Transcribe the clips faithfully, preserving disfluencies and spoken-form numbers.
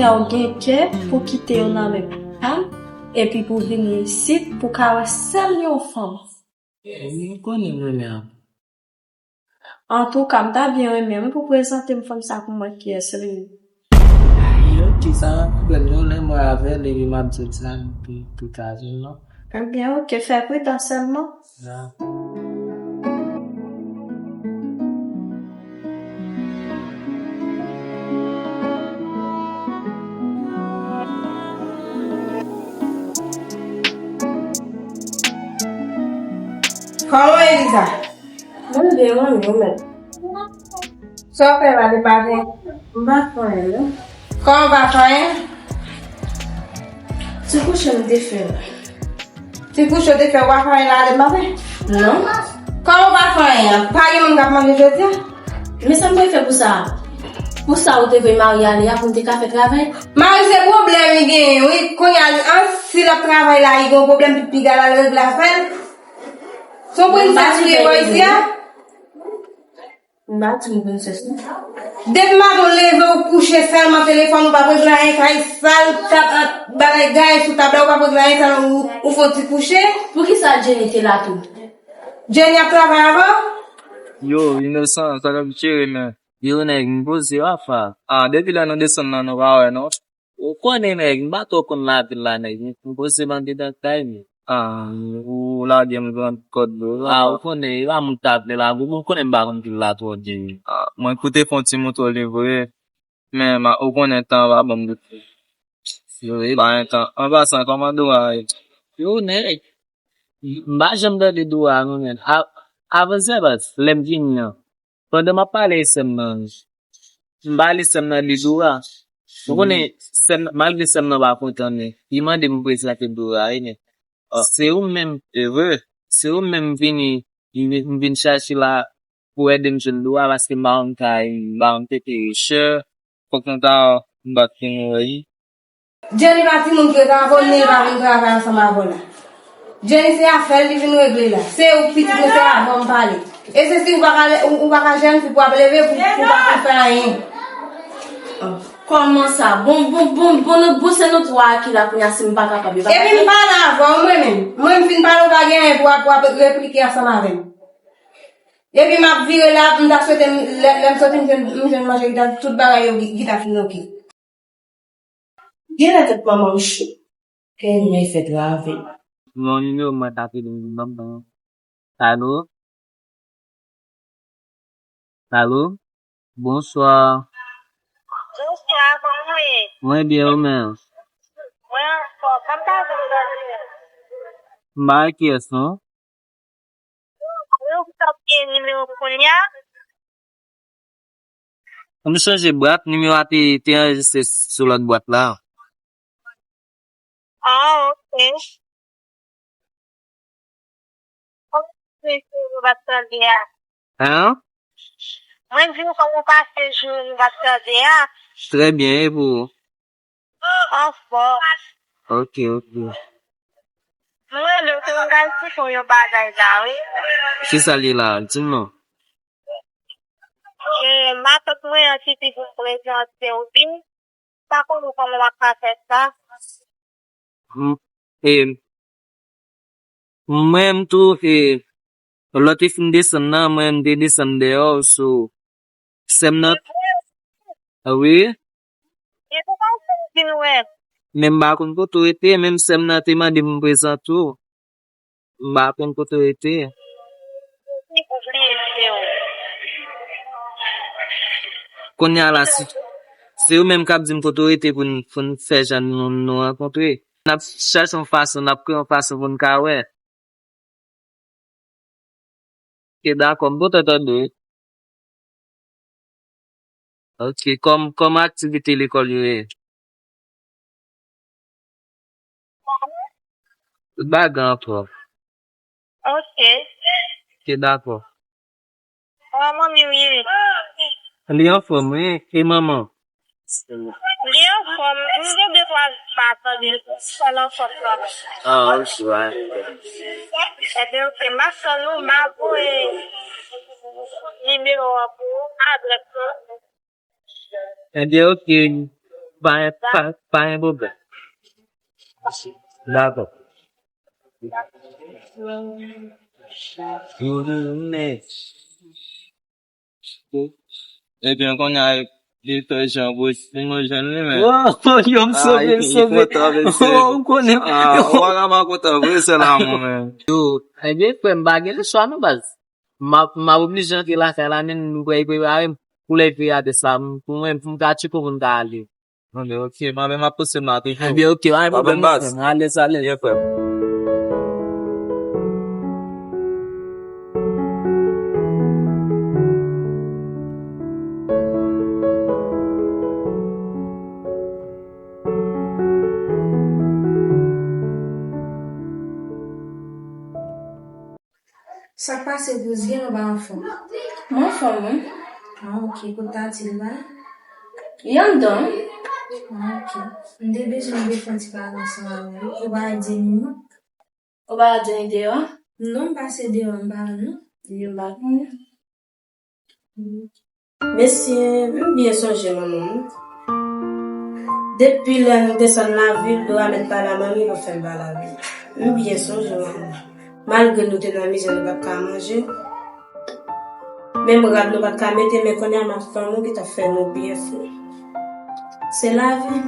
Ou gen kè pou kite yo nan men papa m, epi pou vini isit pou ka wè sèl yon fanm. Ou konnen m renmen an. Antouka, m ta byen renmen wi pou prezante m fanm sa pou mwen kiyès li ye. Yo, kisa nan pwoblèm nou lè mwen avè l epi m ap di l sa epi pou ta di l non. Ebyen, oke, fè pridan sèlman. Kòman Eliza? Mwen byen, mwen byen, mwen. Sa w fè la de maten? M pa fè anyen, non. Kòman w pa fè anyen? Ti kouche m te fè la. Ti kouche w te fè, w pa fè anyen la de maten? Non. Kòman w pa fè anyen an? Pa gen moun k ap manje jodi a? Men sa m pral fè pou sa? Pou sa ou te voye Maria ale a pou m te ka fè travay? Mari se pwoblèm li genyen, wi. Kounye a, an, si l ap travay la, li gen yon pwoblèm, piga l al regle afè l. Se yon prensès li ye bò isi a. M pa di m prensès, non. Depi maten w leve, w kouche sèlman, telefòn ou p ap regle anyen, kay sal, tab, bagay gaye sou tab la, ou p ap regle anyen, sèlman ou, ou fè yon ti kouche. Poukisa Jenny te la tou? Jenny ap travay avè w? Yo, Inosan, sa k ap chire, men? Yo, nèg, m poze w afè. Ah, depi lè nou desann nan, nou pa wè, non? Ou konnen, nèg, m pa twò konn lavil la, nèg. M poze m andedan kay m. Ah, ou lage m gran kòd dlo la. Ah, ou konnen, e pa moun k ta vle lage w, ou konnen m pa konn vil la twò byen. Ah, mwen koute fè yon ti moto li vre, men ma, ou konnen tan an pa ban m dout. Yo, e pa yon tan. An pasan, kòman dlo a ye? Yo, nèg, m pa janm tande dlo a, non, men. A, avan sèvis, lè m vini an, pandan m ap pale e sè m nan, m pale sè m nan li dlo a. Ou konnen, sè m, malgre sè m nan pa kontan, men li mande m prezante dlo a, wi, men se ou menm, e vre, se ou menm m vini, m vin chache la pou ede m jwenn dlo a, paske m pa konn kay, m pa konn tete chè, fòk nou ta, m pa t konn wè, wi. Jenny pa timoun ki ret avè w, ni l pa vin travay ansanm avè w la. Jenny se afè l li vin regle la. Se ou k pitit mwen, se avè w m pale. E se si ou pa ka, ou, ou pa ka jèn fi pou w ap leve pou, pou w pa konn fè anyen. Kòman sa? Bon, bon, bon, bon, nou, bon, se nou twa ki la kounye a, si m pa kapab, e pa... Epi m pale avè w, mwen menm. Mwen m fin pale, ou pa gen anyen pou w ap, pou w ap replike ansanm avè m. Epi m ap vire la, m ta swete m, lè, lè m soti, m jwenn, m jwenn manje, ki ta, tout bagay yo, ki, ki ta fin oke. Genlè tèt manman m cho. Kè m fè travay. Non, nimewo mwen t ap rele m nan, non. Alo? Alo? Bonswa. Bonswa, kòman w ye? Mwen byen, ou menm? Mwen anfòm. Sa m ta vin tande? M pa wè kiyès, non. Ou t ap gen nimewo kounye a? M chanje bwat, nimewo a te, te anrejistre sou lòt bwat la. Ah, ok. Kòman w pase jou nou pa t tande a? Hein? Mwen di w kòman w pase jou nou pa t tande a? Trè byen, e pou ou? Anfòm. Ok, ok. Mwen rele w, se mwen pral di w yon bagay la, wi. Kisa l ye la? Di m non. E, matant mwen an ki di pou m prezante w, wi. Pa konnen kòman w ap ka fè sa. M, e, mwen menm tou, e, lè w te fin desann nan, mwen menm m te desann dèyè w, so, sè m nan, a wi. E pou sa w vin wè m? Men m pa konn kote w rete, menm sè m nan te mande m prezante w. M pa konn kote w rete. Kounye a la, si, se ou menm k ap di m kote w rete pou n, pou n fè jan nou, nou rankontre. N ap chache yon fason, n ap kreye yon fason pou n ka wè. Ke dakò, m kontan tande w. Ok, kòm, kòman aktivite lekòl yo ye? Tout bagay anfòm. Ok. Ok, dakò. Kòman manmi w ye? Li anfòm, wi. E manman w? Li anfòm. M gen de twa pa tande, sèl anfòm kanmenm. Ah, ok, wi. Ebyen, ok, m ap tann ou, m ap voye nimewo an pou ou, adrès lan. Ebyen, ok. Pa gen, pa, pa gen pwoblèm. Dakò. Yo tounen. Ebyen, kounye a, li fè jan pou si nou jwenn li, men. Oh, yo, m sove, m sove. Oh, ou konnen. Ah, ou pa ka pa kontan vre, sè lanmou, men. Yo, ebyen, frè m, pa gen lechwa non, baz. M ap, m ap oblije antre lakay la, men nou prè prepare m pou lè feyadès la, m, pou mwen, pou m ka tcheke pou m ka ale. Anben, ok, mwen menm ap poste m la toujou. Ebyen, ok, pa gen pwoblèm, frè m. Alèz, alèz. Byen, frè m. Sa k pase, Douz, gen ou pa anfòm? Mwen anfòm, wi. Ah, ok. Kote Tati la? Li anndan. Ah, ok. M te bezwen m te fè yon ti pale ansanm avè w. Ou pa wè Jenny, non? Ou pa wè Jenny deyò? Non, m pase deyò, m pa wè, non. Li m pa konnen. Mesye, m byen sonje manman m. Depi lè nou desann lavil, Dora mèt pale a manmi pou fè m pale avè l. M byen sonje manman m. Malgre nou te nan mizè, nou pa t ka manje. Menm rad nou pa t ka mete, men kounye a m ap fè yon ki t ap fè nou byen fre. Se lavi.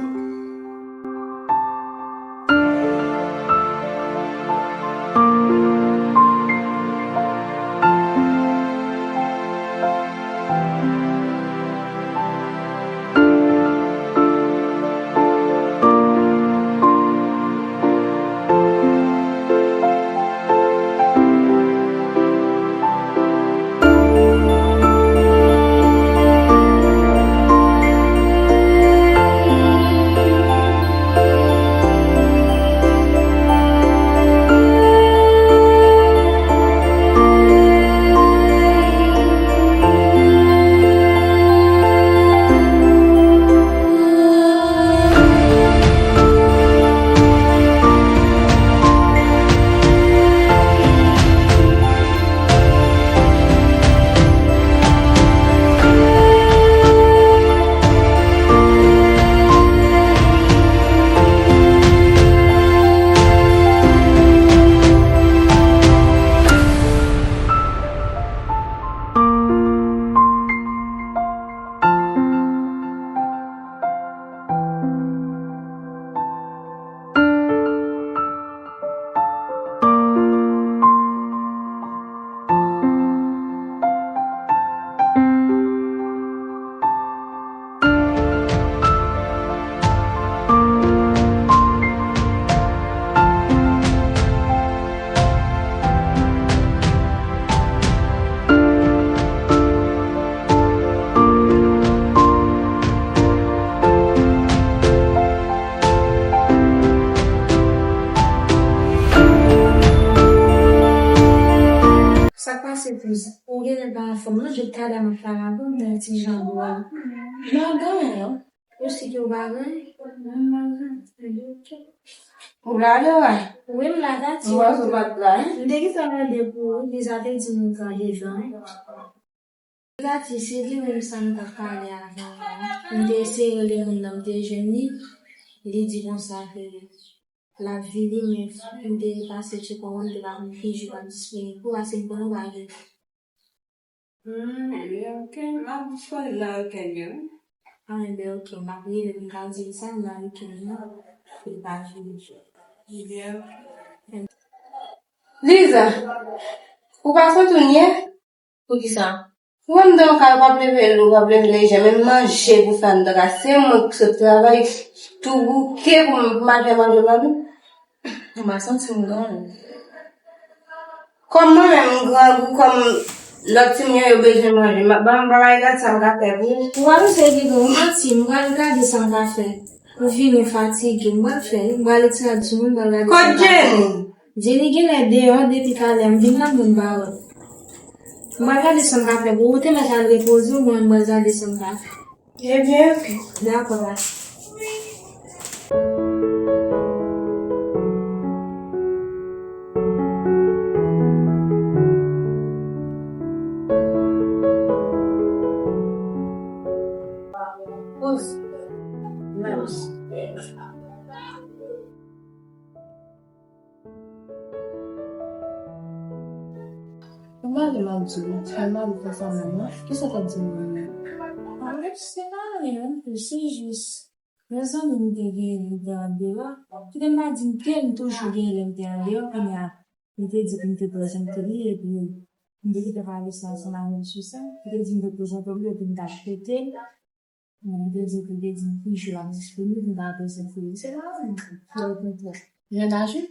Sa k pase, Douz? Ou genlè pa anfòm non, jan m ta di a m ap pale avè w, m nan yon ti jan bò. Non, gen anyen non. Ou si ke ou pa gen anyen? Ou la, Dora? Wi, m la, Tati. Ou pa sou pat la, hein? M te gentan mande pou ou, Liza te di m ou t andedan, hein? Tati, se li menm sa m t ap pale avè w la. M te eseye rele moun nan, m te jwenn li. Li di konsa ke l ap vini, men m te pase tcheke w, m te pa konn ki jou l ap disponib pou, paske m konnen w pa gen. Hmm, ebyen, ok, m ap disponible nan wikenn yo, wi. Ah, ebyen, ok, m ap rele l, m ka di l sa, m nan wikenn nan, pou l pa vini. Ebyen, ok. Liza, ou pa santi w nyè? Poukisa? Ou anndan kay ou p ap leve lou, p ap leve lejè, menm manje pou fè anndan kay. Se mwen k sot travay, tou bouke pou m, pou m al fè manje pou mami. Ou pa santi m grangou? Kòm mwen menm m grangou, kòm lòt timoun yo, yo bezwen manje, m ap, ban m, ban m gade sa m ka fè pou yo. Ou pa bezwen di grangou, manti, m pral gade sa m ka fè. Ou vini fatige, m pral fè, m pral retire sou mwen, m pral gade sa m ka fè. Kot Jenny? Jenny genlè deyò depi talè, m vin la, m vin pa wè l. M pral gade sa m ka fè pou ou, ou te mèt al repoze w, mwen, m pral gade sa m ka fè. Ebyen, ok. Dakò, baz. Poz. Mwen, Mwen ale m ap di w, fè m ale fè sa menm non. Kisa k ap di m menm? Alèks, se pa anyen, se jis. Yon zanmi m te genyen, li te andeyò. Kite m pa di m ke m toujou genyen lè m te andeyò, kounye a, li te di pou m te prezante li, epi m te kite pale sa ansanm avè l sou sa. Li te di m te prezante li, epi m t ap fete l. Li te di, li te di m ki jou l ap disponib, m t ap prezante li. Se la menm, fè l kontre. Jèn aje?